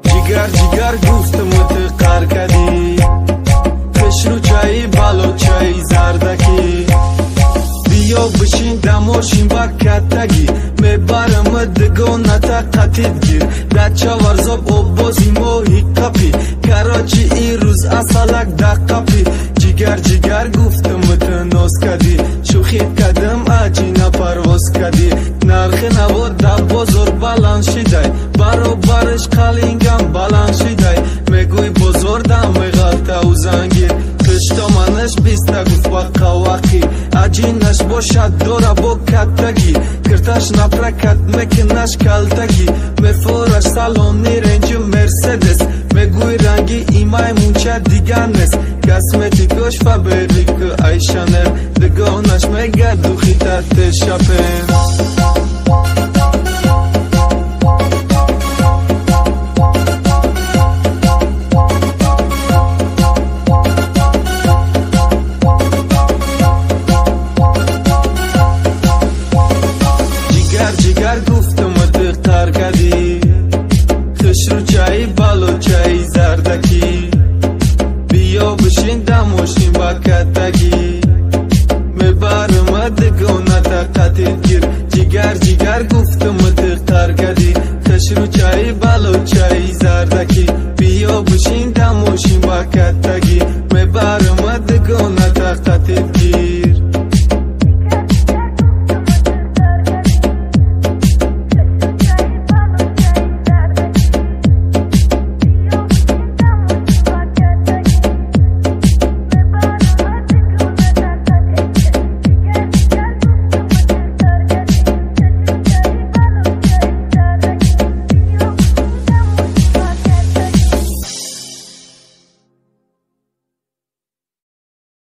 Ҷигар, ҷигар гуфтам, ту қар кадӣ. Хушрӯчаи, балочаи, зардакӣ. Биё бишин да мошин ба каттагӣ, мебарам дугоната, қатит гир. Дар чаварзоб обози моҳи қапӣ. Короче, ирӯз асалак да қапӣ. Ҷигар, ҷигар гуфтам, ту ноз кадӣ. Шӯхит кадам, аҷина парвоз кадӣ. Нархи наво дар бозор баланд шидай, баробараш қалингам баланд шидай. Мегӯй, бозор дам меғалтау зангир. Хиштоманаш биста гуфт ба қавақӣ. Аҷинаш бошад дора бо каттагӣ. Кирташ напрокат мекунаш калтагӣ. Мефораш салони Ренҷи, Мерседес. Мегӯй, ранги имаймунча дигар нест. Косметикош Фаберлику ай Шанел. Дугонаш мега духита тешапен.